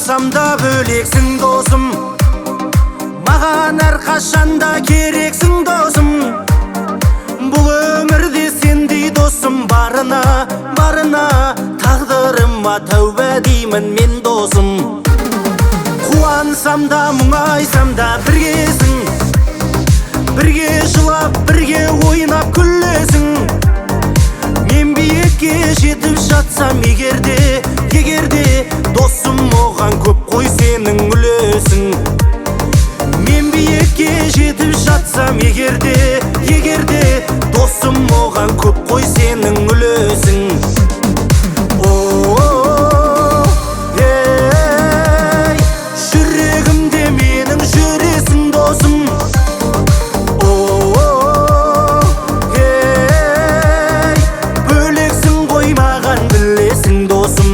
Болсам да бөлексің досым, маған әрқашанда керексің досым. Бұл өмірде сендей досым барына, барына тағдырыма тәуба деймін мен досым. Қуансам да мұңайсам да біргесің, бірге жылап, бірге ойнап күлесің. Мен биікке жетіп жатсам егерде, егерде досым оған көп қой сенің үлесің. Мен биікке жетіп жатсам егерде, егерде досым оған көп қой сенің үлесің. О, ей, жүрегімде менің жүресің досым. О, ей, бөлексің ғой маған білесің досым.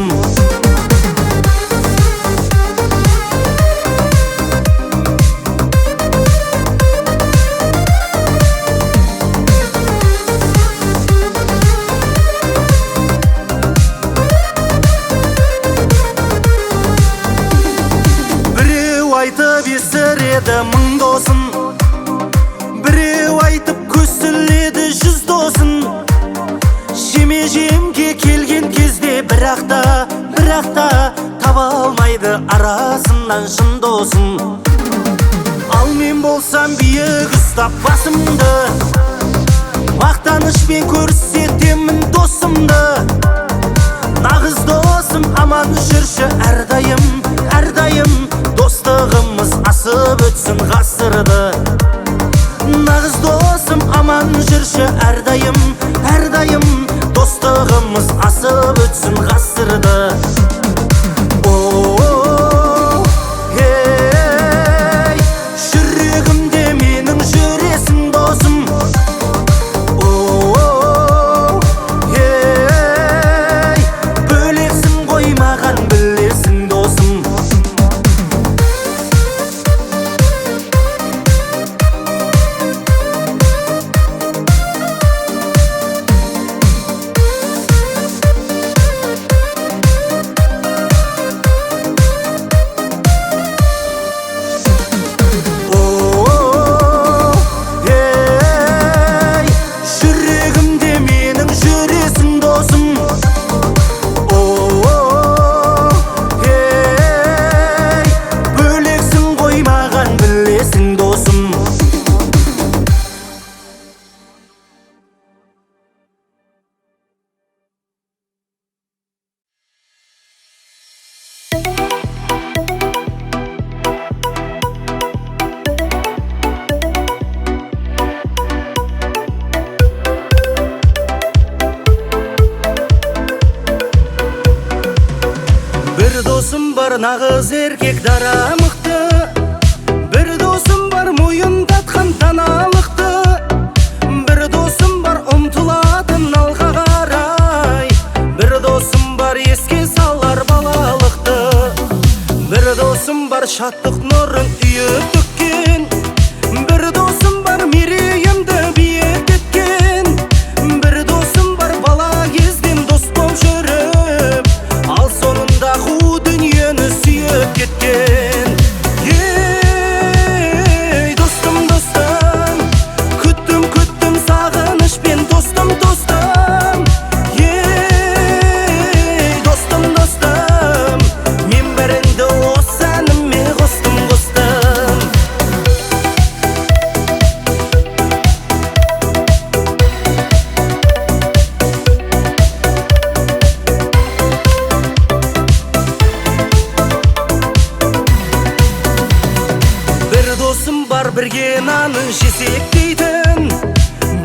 Біреу айтып есіреді мың досын, біреу айтып көсіледі жүз досын. Жеме-жемге келген кезде бірақ та, бірақ та таба алмайды арасынан шын досын. Ал мен болсам биік ұстап басымды, мақтанышпен көрсетемін досымды. Нағыз досым аман жүрші әрдайым, әрдайым достығымыз асып өтсін ғасырды. Нағыз досым аман жүрші әрдайым, әрдайым достығымыз асып өтсін ғасырды. О, ей, жүрегімде менің жүресің досым. О, ей, бөлексің ғой маған білесің досым. О, ей, жүрегімде менің жүресің досым. О, ей, бөлексің ғой маған білесің досым. Бір досым бар нағыз еркек дара мықты, бір досым бар мойындатқан даналықты, бір досым бар ұмтылатын алға қарай, бір досым бар еске салар балалықты, бір досым бар шаттық нұрын үйіп төккен, бір досым бар мерейімді биіктеткен, бір досым бар бала кезден дос боп жүріп, ал соңында қу дүниені сүйіп кеткен. Ей, достым, достым, күттім, күттім сағынышпен достым, достым. Ей, достым, достым, мен бәріңді осы әніме қостым, қостым. Бір досым бар бірге нанын жесек дейтін,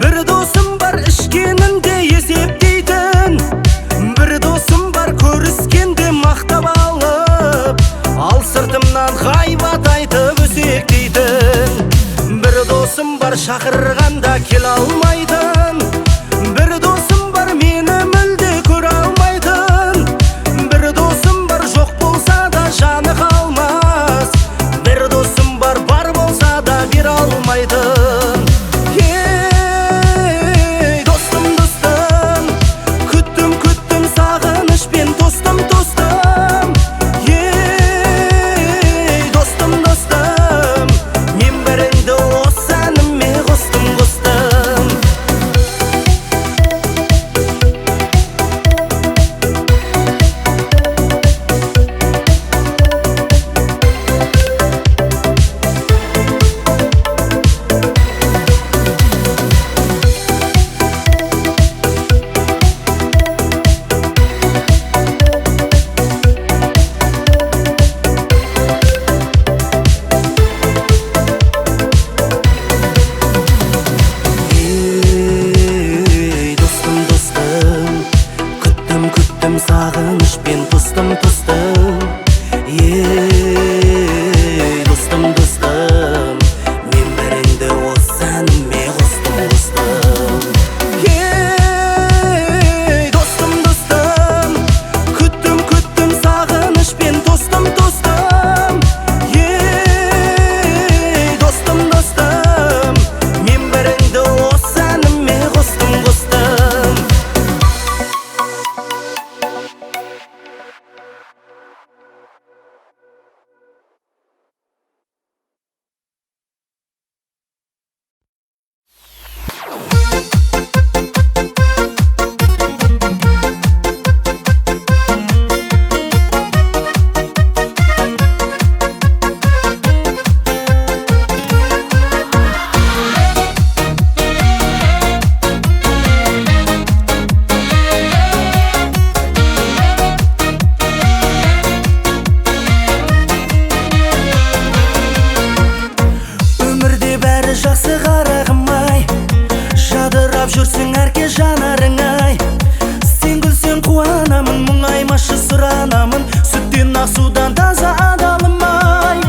бір досым бар ішкенінде есептейтін, бір досым бар көріскенде мақтап алып, ал сыртымнан ғайбат айтып өсектейтін, бір досым бар шақырғанда келе алмайтын, бір досым бар мені мүлде көре алмайтын, бір досым бар жоқ болса да жаны қалмас, бір досым бар бар болса да бере алмайтын. Ей, достым, достым, күттім, күттім сағынышпен достым, достым. Ей, Күттім сағынышпен тостым, тостым. Ей, достым, достым, мен біріңді осы әніме қостым, қостым. Ей, достым, достым, күттім, күттім сағынышпен тостым, тостым. Ей, достым, достым, мен біріңді осы әніме қостым, қостым. Өмірде бәрі жақсы қарағым-ай, жадырап жүрсің әрке жанарың ай. Сен күлсең қуанамын, мұңаймашы сұранамын, сүттен ақ судан таза адалым ай.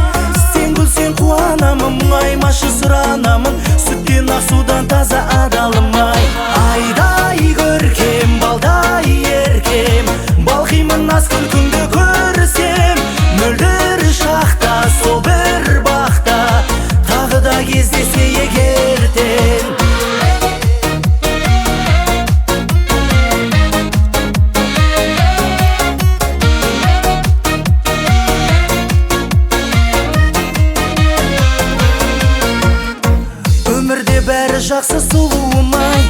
Сен күлсең қуанамын, мұңаймашы сұранамын, сүттен ақ судан таза адалым ай. Айдай көркем, балдай еркем, балқимын наз күлкіңді көрсем. Мөлдір шақта сол бір бақта тағы да кездесейік ертең. Өмірде бәрі жақсы сұлуым ай,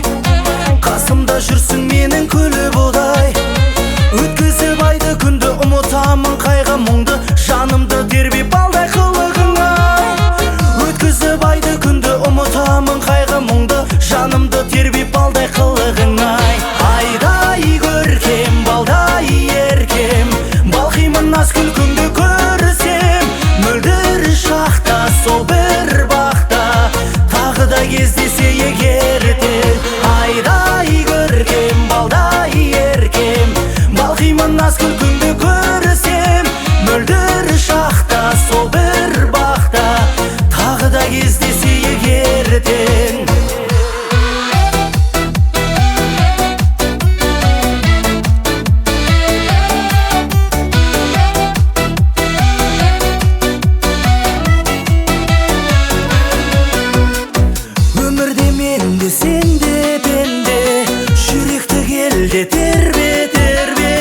қасымда жүрсің менің күліп одай. Өткізіп айды күнді ұмытамын қайғы мұңды, жанымды тербеп балдай қылығың ай. Өткізіп айды күнді ұмытамын қайғы мұңды, жанымды тербеп балдай қылығың ай. Айдай көркем, балдай еркем, балқимын наз күлкіңді көрсем. Мөлдір шақта сол бір бақта тағы да кездесейік ертең. Айдай көркем, балдай еркем, балқимын наз күлкіңді көрсем. Мөлдір шақта сол бір бақта тағы да кездесейік ертең. Өмірде мен де сен де пенде, жүректі келде тербе, тербе.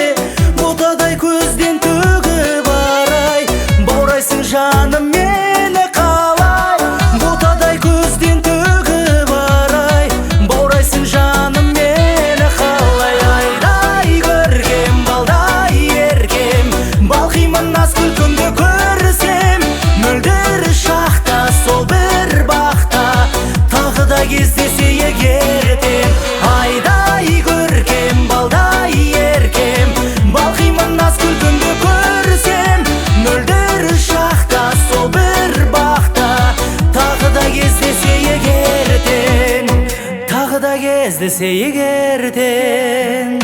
Ботадай көзден төгіп арай, баурайсың жаным мені қалай. Ботадай көзден төгіп арай, баурайсың жаным мені қалай. Айдай көркем, балдай еркем, балқимын наз күлкіңді көрсем. Мөлдір шақта сол бір бақта тағы да кездесейік ертең. Айдай көркем, балдай еркем, балқимын наз күлкіңді көрсем. Мөлдір шақта сол бір бақта тағы да кездесейік ертең. Тағы да кездесейік ертең.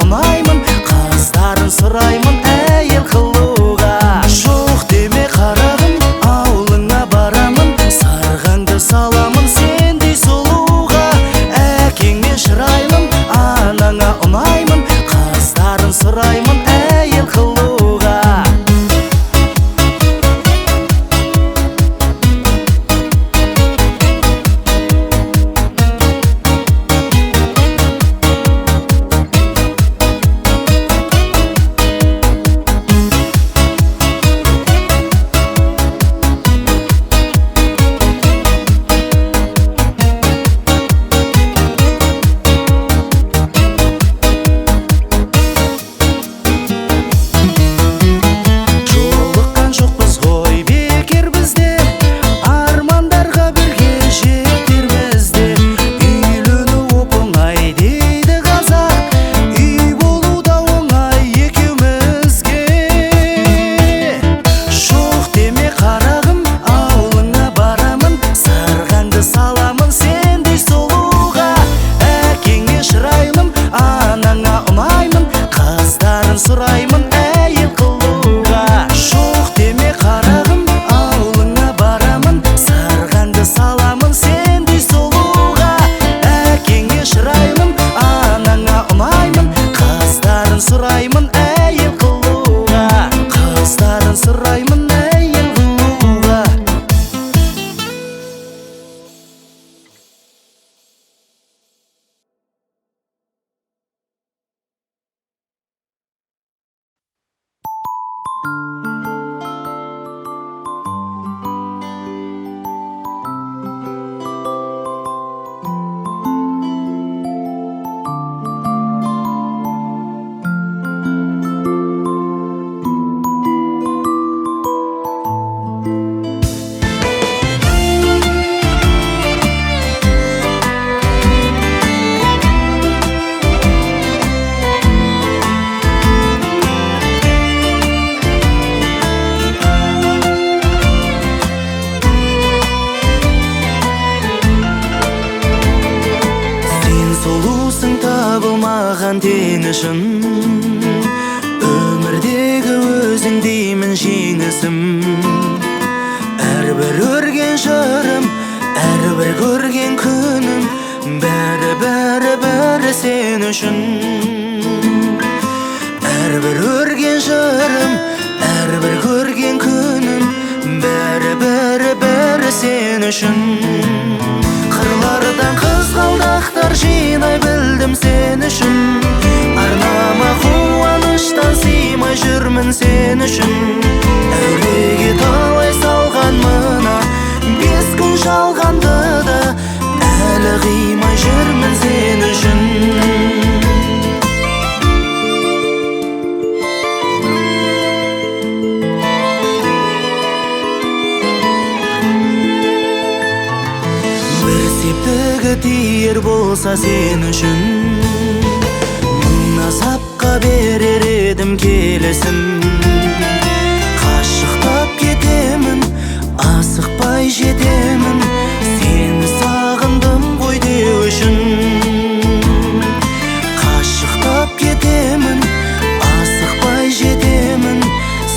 ұнаймын, қыздарын сұраймын әйел қылуға. Жоқ деме қарағым, ауылыңа барамын, сарғаңды саламын сендей сұлуға. Әкеңмен шырайлым, анаңа ұнаймын, қыздарын сұраймын әйел қылуға. Жолыққан жоқпыз ғой бекер бізде, армандарға бірге жетерміз де. Үйлену оп-оңай дейді қазақ, үй болу да оңай екеумізге. Жоқ деме қарағым, ауылыңа барамын, сарғаңды саламын сендей сұлуға. Әкеңе шырайлым, анаңа ұнаймын, қыздарын сұраймын әйел қылуға. Жоқ деме қарағым, ауылыңа барамын, сарғаңды саламын сендей сұлуға. Әкеңе шырайлым, анаңа ұнаймын, қыздарын сұраймын әйел қылуға. Қыздарын сұраймын әйел қылуға. Сен сұлусың табылмаған теңі шын, өмірдегі өзің деймін жеңісім. Әрбір өрген жырым, әрбір көрген күнім, бәрі, бәрі, бәрі сен үшін. Әрбір өрген жырым, әрбір көрген күнім, бәрі, бәрі, бәрі сен үшін. Қырлардан қызғалдақтар жинай білдім сен үшін, арнама қуаныштан сыймай жүрмін сен үшін. Әуреге талай салған мына 5 күн жалғанды да әлі қимай жүрмін сен үшін. Бір септігі тиер болса сен үшін, мың азапқа берер едім келісім. Қашықтап кетемін, асықпай жетемін, сені сағындым ғой деу үшін. Қашықтап кетемін, асықпай жетемін,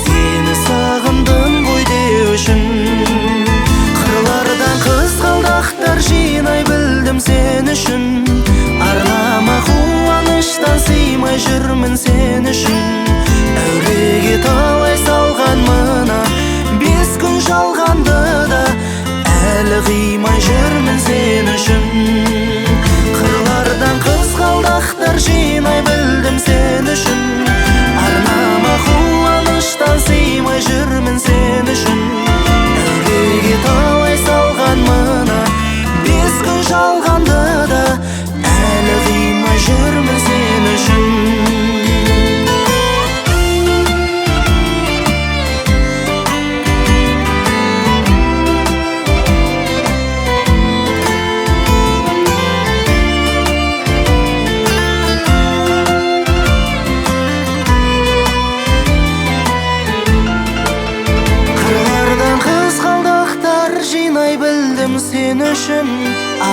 сені сағындым ғой деу үшін. Қырлардан қызғалдақтар жинай білдім сен үшін, арнама қуаныштан сыймай жүрмін сен үшін. Әуреге талай салған мына 5 күн жалғанды да әлі қимай жүрмін сен үшін. Қырлардан қызғалдақтар жинай білдім сен үшін, арнама қуаныштан сыймай жүрмін сен үшін. Әуреге талай салған мына 5 күн жалғанды да әлі қимай жүрмін сен үшін. Қырлардан қызғалдақтар жинай білдім сен үшін,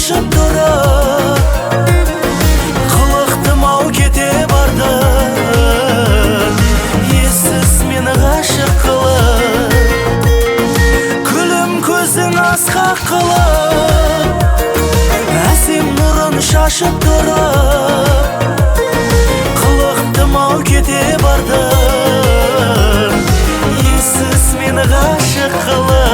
шашып тұрып, қылықтым-ау кете барды, ессіз мені ғашық қылып. Күлім көзің асқақ қылып, әсем нұрын шашып тұрып, қылықтым-ау кете барды, ессіз мені ғашық қылып.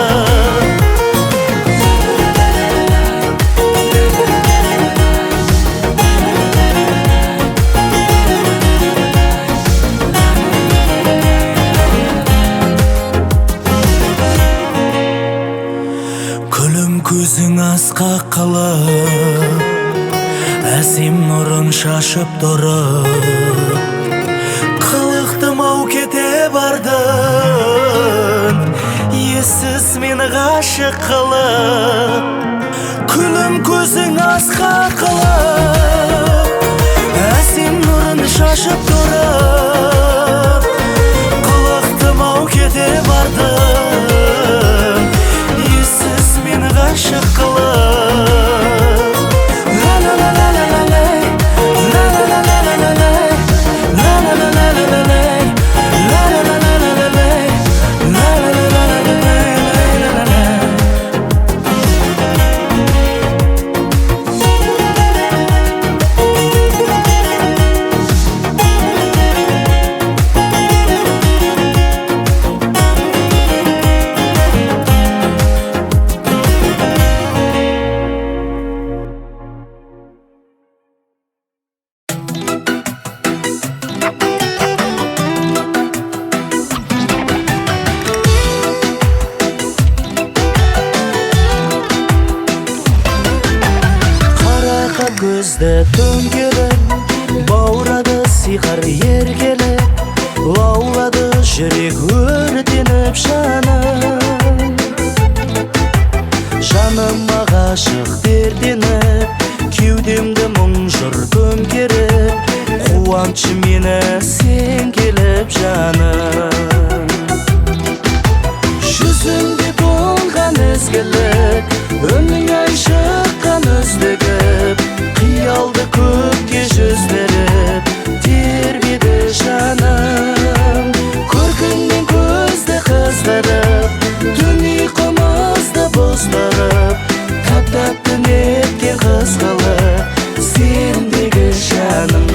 Күлім көзің асқақ қылып, әсем нұрын шашып тұрып, қылықтым-ау кете бардың, ессіз мені ғашық қылып. Күлім көзің асқақ қылып, әсем нұрын шашып тұрып, қылықтым-ау кете бардың, ессіз мені ғашық қылып. Көзді төңкеріп, баурады сиқыр еркелеп, лаулады жүрек өртеніп жаным. Жаныма ғашық дертеніп, кеудемді мұң жыр көмкеріп, қуантшы мені сен келіп жаным. Жүзіңде толған ізгілік, үнің ай шыққан үздігіп, қиялды көкке жүздіріп, тербеді жаным. Көркіңмен көзді қыздырып, түн ұйқымызды бұздырып, тәп-тәтті неткен қыз қылық сендегі жаным.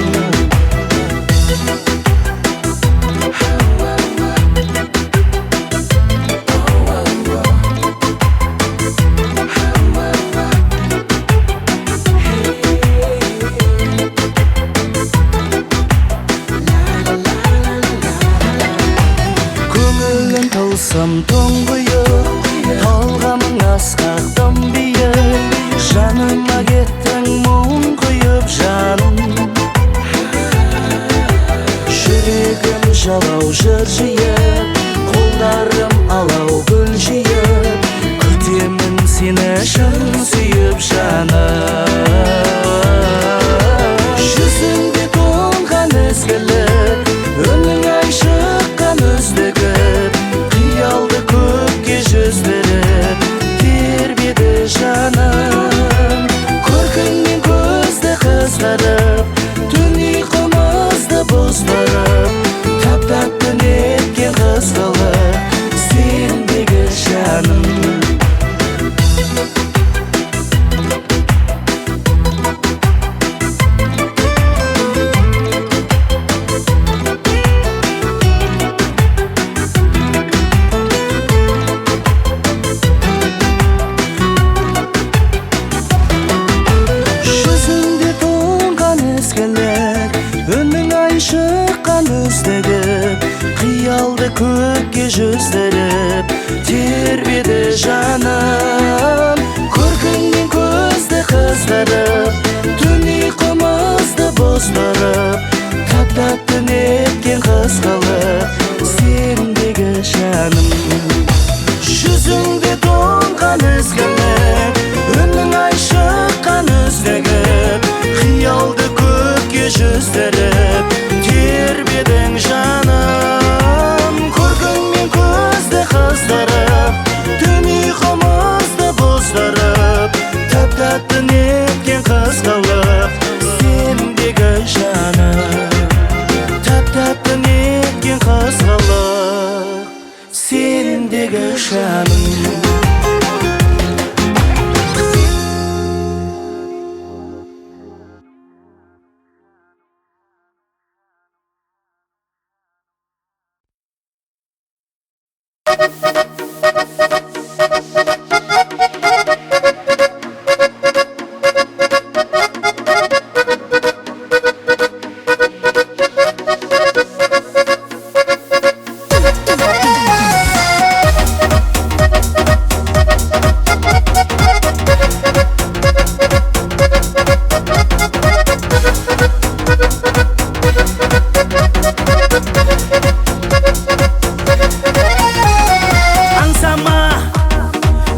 Көңілін тылсым тұңғиық, талғамың асқақ тым биік, жаныма кеттің мұң құйып жаным. Жүрегім жалау жыр жиып, қолдарым алау гүл жиып, күтемін сені шын сүйіп жаным. Жүзіңде толған ізгілік, үнің ай шыққан үздігіп, қиялды көкке жүздіріп, тербеді жаным. Көркіңмен көзді қыздырып, түн ұйқымызды бұздырып, тәп-тәтті неткен қыз қылық сендегі жаным. Жүзіңде тоңған ізгілік, үнің ай шыққан үздігіп, қиялды көкке жүздіріп, тербеді жаным. Көркіңмен көзді қыздырып, түн ұйқымызды бұздырып, тәп-тәтті неткен қыз қылық сендегі жаным. Жүзіңде тоңған ізгілік, үнің ай шыққан үздігіп, қиялды көкке жүздіріп, тербедің жаным. Көркіңмен көзді қыздырып, түн ұйқымызды бұздырып, Мендегі жаным.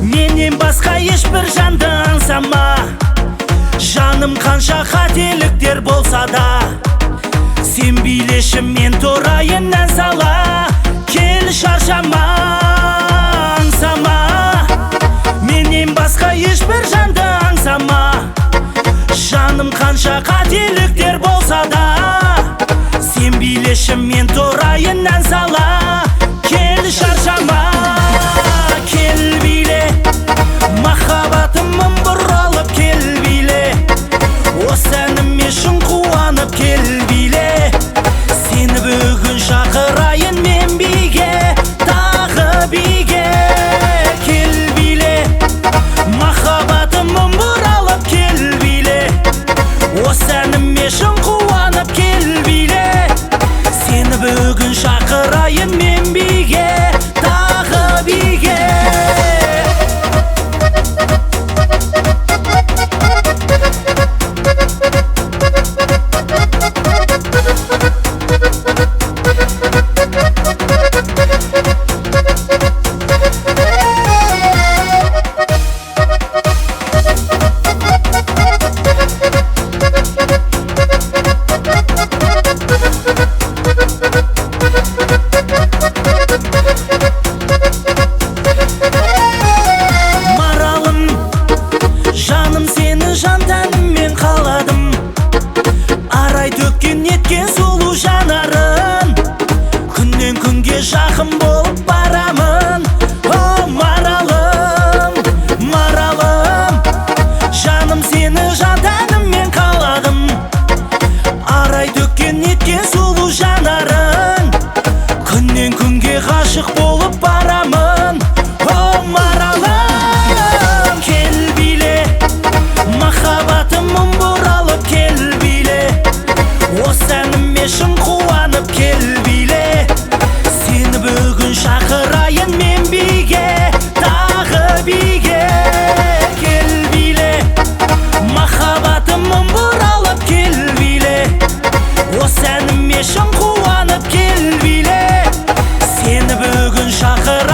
Менен басқа ешбір жанды аңсама. Жаным қанша қателіктер болса да, сен билеші, мен торайын ән сала. Кел шаршама, аңсама. Менен басқа ешбір жанды аңсама. Жаным қанша қателіктер болса да, сен билеші, мен торайын ән сала. Кел шаршама, кел биле, махаббатымын бұралып кел биле. Осы әніме шын қуанып кел биле. Сені бүгін шақырайын мен биге, тағы биге. Кел биле, махаббатымын бұралып кел биле. Осы әніме шын қуанып кел биле. Сені бүгін шақырайын мен биге, тағы биге. Маралым, жаным сені жан тәніммен қаладым. Арай төккен неткен сұлу жанарын, күннен күнге жақын болып барамын. О, маралым, маралым, жаным сені жан тәніммен қаладым. Арай төккен неткен сұлу жанарын, күннен күнге ғашық болып барамын. О, маралым, кел биле, махаббатымын бұралып кел биле. Осы әніме шын қуанып кел биле. Сені бүгін шақырайын мен биге, тағы биге. Кел биле, махаббатымын бұралып кел биле. Осы әніме шын қуанып кел биле. Сені бүгін шақырайын